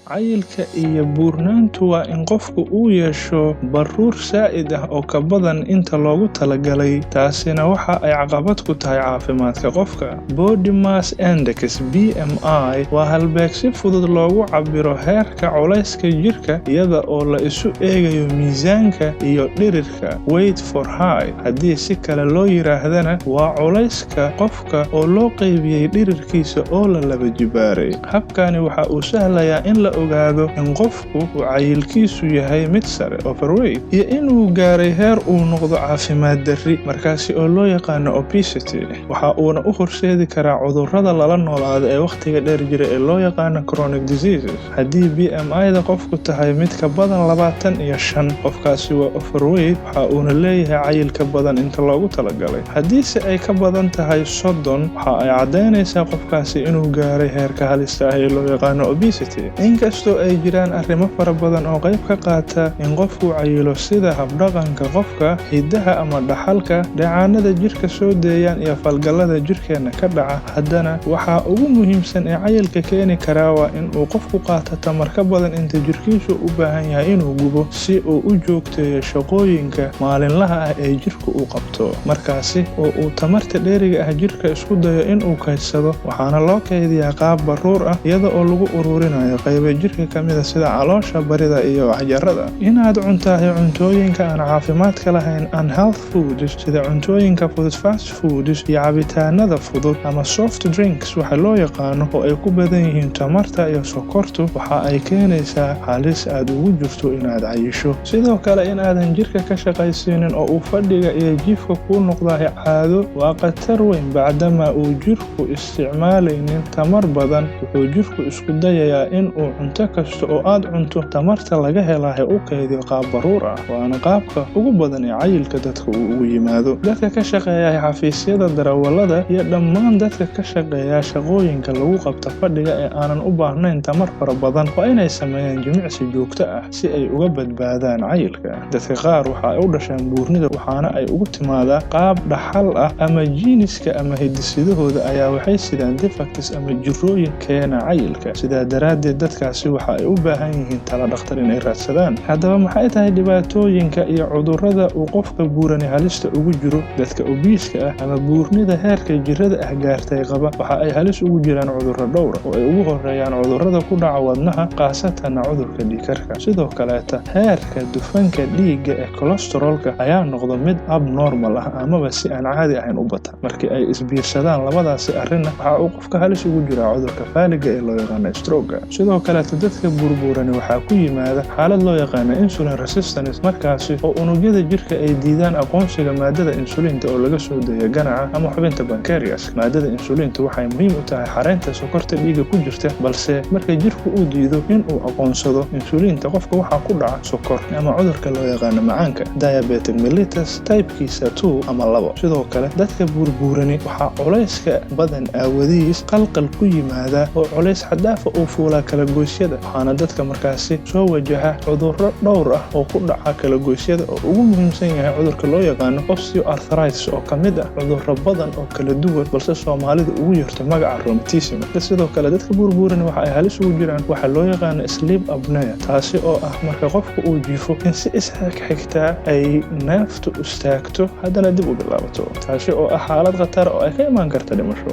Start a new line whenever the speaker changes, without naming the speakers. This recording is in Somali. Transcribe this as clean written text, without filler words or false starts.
Cayilka iyo buurnaantu waa in qofku uu yeesho baruur saa'id ah oo ka badan inta loogu talagalay, taasina waxa ay caqabad ku tahay caafimaadka qofka. Body Mass Index (BMI) waa halbeeg si fudud loogu cabbiro heerka culayska jirka iyada oo la isu eegayo miisaanka iyo dhererka (weight for height). Haddii si kale loo yiraahdana, waa culayska qofka oo loo qaybiyay dhererkiisa oo la laba jibaaray. Habkani waxa uu sahlayaa in la ogaado in qofku uu cayilkiisu yahay mid sare (overweight) iyo inuu gaaray heer uu noqdo caafimaad darri, markaasi oo loo yaqaano obesity. Waxa uuna u horseedi karaa cudurrada lala noolaado ee waqtiga dheer jira ee loo yaqaan chronic diseases. Haddii BMI-da qofku tahay mid ka badan 25, qofkaasi waa overweight, waxa uuna leeyahay cayil ka badan inta loogu talagalay. Haddiise ay ka badan tahay 30, waxa ay caddaynaysaa qofkaasi inuu gaaray heerka halista ah ee loo yaqaano obesity. Inkastoo ay jiraan arrimo fara badan oo qayb ka qaata in qofku cayilo, sida habdhaqanka qofka, hiddaha ama dhaxalka, dheecaannada jirka soo deeyaan iyo falgallada jirkeena ka dhaca, haddana waxa ugu muhiimsan ee cayilka keeni kara waa in uu qofku qaato tamar ka badan inta jirkiisu u baahan yahay inuu gubo si uu u joogteeyo shaqooyinka maalinlaha ah ee jirku uu qabto. Markaasi oo uu tamarta dheeriga ah jirka isku dayo in uu kaydsado, waxaana loo kaydiyaa qaab baruur ah iyada oo lagu ururinayo qaybo jirka ka mid ah sida caloosha, barida iyo waxjarada. Inaad cuntahay cuntooyinka aan caafimaadka lahayn (unhealthy foods), sida cuntooyinka fudud (fast foods) iyo cabitaanada fudud ama soft drinks waxa loo yaqaano oo ay ku badan yihiin tamarta iyo sokortu, waxa ay keenaysaa halis aad ugu jirto inaad cayisho. Sidoo kale, in aadan jirka ka shaqaysiinin oo uu fadhiga iyo jiifka kuu noqdahay caado waa khatar weyn. Bacdama uu jirku isticmaalaynin tamar badan, wuxuu jirku isku dayayaa in uu cunto kasta oo aad cunto tamarta laga helayo u kaydiyo qaab baruur ah, waana qaabka ugu badan ee cayilka dadka uu ugu yimaado. Dadka ka shaqeeya xafiisyada, darawallada iyo dhammaan dadka ka shaqeeya shaqooyinka lagu qabto fadhiga ee aanan u baahnayn tamar fara badan waa inay sameeyaan jimicsi joogto ah si ay uga badbaadaan cayilka. Dadka qaar waxa ay u dhashaan buurnida, waxaana ay ugu timaadaa qaab dhaxal ah ama jiiniska ama hidde-sidahooda ayaa waxay sidaan defects ama jirrooyin keena cayilka. Sidaa daraaddeed, dadkaasi waxa ay u baahan yihiin talo dhakhtar inay raadsadaan. Haddaba, maxay tahay dhibaatooyinka iyo cudurrada uu qofka buurani halista ugu jiro? Dadka obese-ka ah ama buurnida heerka jirrada ah gaartay qaba waxa ay halis ugu jiraan cudurro dhowr ah oo ay ugu horreeyaan cudurrada ku dhaca wadnaha, khaasatan cudurka dhiig-karka. Sidoo kaleeta, heerka dufanka dhiigga ee cholesterol-ka ayaa noqda mid abnormal ah amaba si aan caadi ahayn u bata. Markii ay isbiirsadaan labadaasi arrinna, waxa uu qofka halis ugu jiraa cudurka faaliga ee loo yaqaano stroke. Sidoo kaleeta, dadka burburani waxaa ku yimaada xaalad loo yaqaano insulin resistance, markaasi oo unugyada jirka ay diidaan aqoonsiga maadada insulinta oo laga soo deeyo ganaca ama xubinta pancreas. Maadada insulinta waxay muhiim u tahay xareynta sokorta dhiigga ku jirta, balse marka jirku uu diido in uu aqoonsado insulinta, qofka waxaa ku dhaca sokor ama cudurka loo yaqaano macaanka, diabetic mellitus type-kiisa 2 ama 2. Sidoo kale, dadka burburani waxaa culayska badan aawadiis qalqal ku yimaada oo culays xad dhaafa uu fuulaa kalagoysyada, waxaana dadka markaasi soo wajaha cudurro dhowr ah oo ku dhaca kalagoysyada, oo ugu muhiimsan yahay cudurka loo yaqaano osteoarthritis, oo ka mid ah cudurro badan oo kala duwan, balse Soomaalida ugu yeerto magaca rheumatism. Sidoo kale, dadka burburani waxa ay halis ugu jiraan waxa loo yaqaano sleep apnea, taasi oo ah marka qofka uu jiifo in si isxigtaa ay neeftu istaagto, haddana dib u bilaabato, taasi oo ah xaalad khatar oo ay ka imaan karta dhimasho.